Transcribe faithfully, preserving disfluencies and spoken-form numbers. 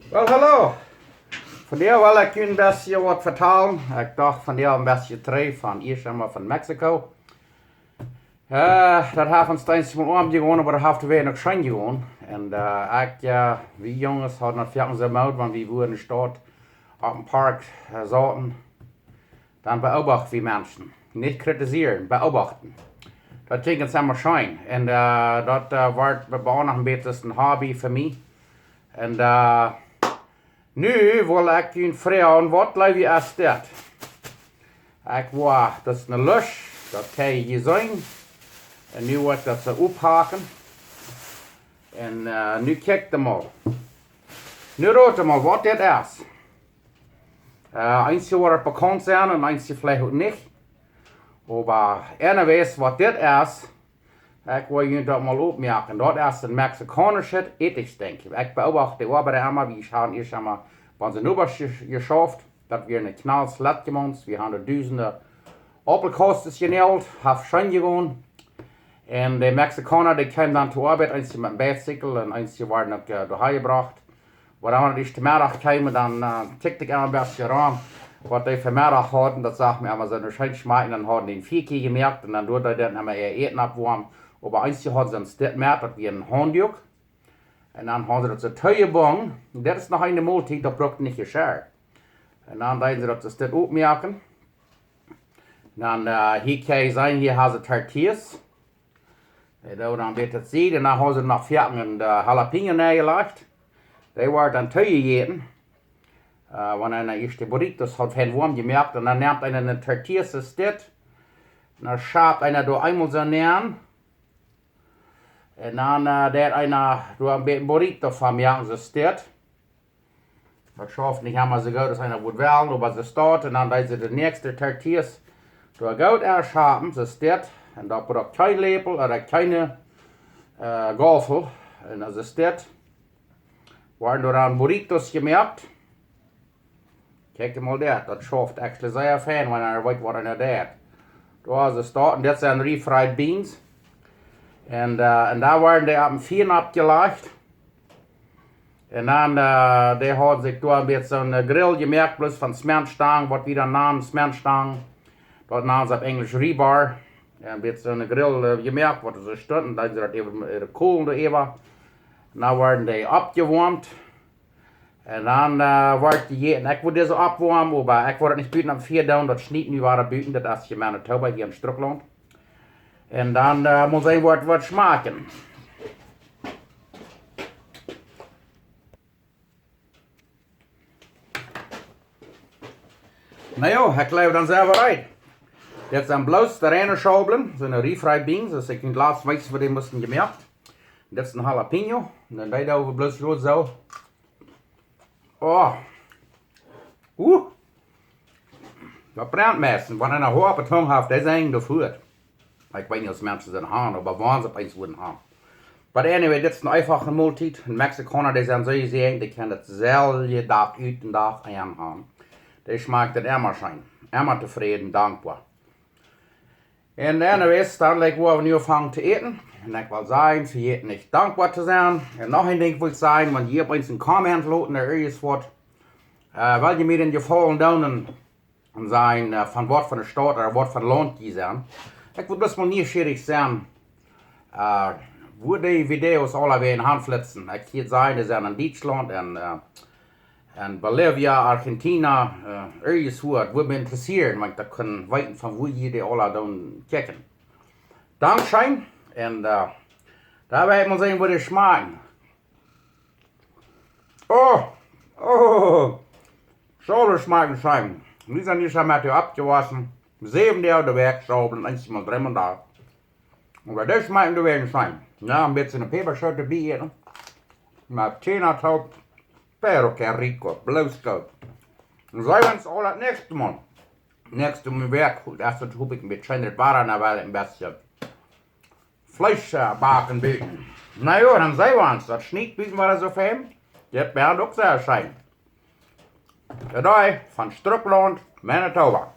Well, hallo. Vondoag well ekj junt een bät waut vetalen. Ekj docht vondoag een bät trigj von ieescht emol von Mexiko. Äh, daut haft ons eensmol oam jegonen, oba daut haft wada noch scheen jegonen. Un, äh, ekj, äh, wie Junges hauden daut foaken soo Moot, wan wie wua enne Staut opp een Park, äh, sauten, dan beobachten wie Menschen. Nich kritisieren, beobachten. Daut kjlinjt gaunz emma scheen. Un, äh, daut, äh, woat bie, bie mie noch een bät een Hobby fa mie. Un, äh, nu well ekj junt froagen, waut jleew jie es dit? Ekj woa, daut es een Lusch, daut kjenn jie seenen. Un nu woa ekj daut soo ophaken. Un, äh, nu kjikjt emol. Nu rot emol, waut dit es. Äh, eenje woaren bekaunt sennen un eenje veleicht uk nich. Oba anyways, waut dit es, ekj well junt daut mol opmoaken. Daut es een mexikaunischet Ätdinkj. Ekj beobacht de Oabeida emma, wie ekj hab ieescht emol bie onse Nobasch je-, jeschauft. Daut wia een knallet Läwel. Wie haben dusende Aupelkausten jenäajelt, haft scheen jegonen. Un de Mexikauna, dee kjeemen dan to Oabeit, eenje met een Bicycle un eenje worden uk, äh, doahan jebrocht. Oba wan wie dan to Meddach kjeemen, dan, äh, kjikjt ekj emma een bät rom, waut dee fa Meddach hauden. Daut sach mie emma soo scheen schmakjen. Dan hauden dee een Fia jemoakt un dan deeden dee dan emma äa Äten oppwoamen. Oba eenje hauden soo een Stekj met, daut wia een Haundüak. Un dan hauden see daut soo toojebungen. Dit es noch eene Moltiet, daut brukt nich jeschert. Un dan deeden see daut soo opmoaken. Dan, äh, hia kjenn jie seenen, hia haben see Tortillas. Dee doonen dan een bät Sied. Un dan haben see noch Fäakjen un, äh, Jalapeño nenjelajcht. Dee woaren dan toojejäten. Äh, wan eena ieescht de Burritos haft fein woam jemoakt, un dan nemt eena de Tortillas, soo dit. Un dan schaft eena doa eemol soo nenn. Un dan, äh, deit eena doa een bät Burrito von moaken, soo dit. Daut schauft nich emma soo goot aus eena wudd wellen, oba soo steit. Un dan deeden see de näakjste Tortillas doa goot enschapen, soo dit. Un daut brukt kjeen Läpel ooda kjeene, äh, Gaufel. Un soo dit. Woaren doa dan Burritos jemoakt. Kjikjt mol dit, daut schauft actually sea fein, wan eena weet, waut eena deit. Doa es daut, un dit sent refried beans. Un, äh, un dan woaren dee opp een Fia oppjelajcht. Un dan, äh, dee hauden sikj doa een bät soo een, äh, Grill jemoakt, bloos von Zementstangen, waut wie dan nanen Zementstangen. Daut nanen see opp Enjlisch rebar. Un een bät soo een Grill, äh, jemoakt, waut see stunden, dan deeden see daut äwa, äwa de Kolen doa äwa. Un dan woaren dee oppjewoamt. Un dan, äh, woat jejäten. Ekj wull dise oppwoamen, oba ekj wull daut nich buten opp Fia doonen, daut schniet nu wada buten, daut es hia en Manitoba, hia em Strucklaunt. Un dan, äh, mott seenen, woat, woat schmakjen. Na jo, ekj jleew dan sent wie reed. Dit sent bloos de reine Schaublen, sent de refried beans, aus ekj junt latst wees, woo dee musten jemoakt. Dit es een Jalapeño, un dan dee doo wie bloos rut soo. Oh. Uh. Daut brent meist. Wan eena Hoa opp de Tung haft, dee sent doafäa. Ekj weet nich, aus Menschen sent han, oba wan see opp eens wudden han. But anyway, dit es eene eenfache Moltiet. Un Mexikauna, dee sent soo jesäajent, dee kjennen daut selwje Dach ut un Dach enn han. Dee schmakjt daut emma scheen. Emma tofräd, dankboa. Un anyways, dan, like, woa wie nu aunfangen to äten. Un ekj well sajen, vejät nich dankboa to sennen. Un noch een Dinkj well ekj sajen, wan jie opp eens een Comment loten, ooda irjent waut, äh, well jie mie dän Jefaulen doonen un, un sajen, äh, von waut fa eene Staut ooda waut fa Launt jie sent. Ekj wudd bloos mol nieschierich sennen, äh, wua dee Videos aula wada hanflitzen. Ekj hia sajen, dee sent en Dietschlaunt un, äh, en Bolivia, Argentina, äh, irjent wua, daut wudd mie intressieren, wan ekj daut kunn weeten, von wua jie dee aula doonen kjikjen. Dankscheen. Un, äh, dan woa wie mol seenen, woo dee schmakjen. Oh, oh, Schaublen schmakjen scheen. Wie sent hia met dee oppjewossen. Säwen Doag de Wäakj Schaublen, eensmol dreemol Dach. Un bie dee schmakjen dee wada scheen. Jo, een bät Päpaschoot doabie äten. Met Tuna toop. Pero qué rico, bloos goot. Un see wie ons aul daut näakjste Mol. Näakjste Mol wada, daut es, hop ekj, een bät scheenret Wada, dan well ekj een bät Fleesch, äh, backen buten. Na jo, dan seenen wie ons, daut schniet buten wada soo fein. Dit woat uk sea scheen. Doa von Strucklaunt, Manitoba.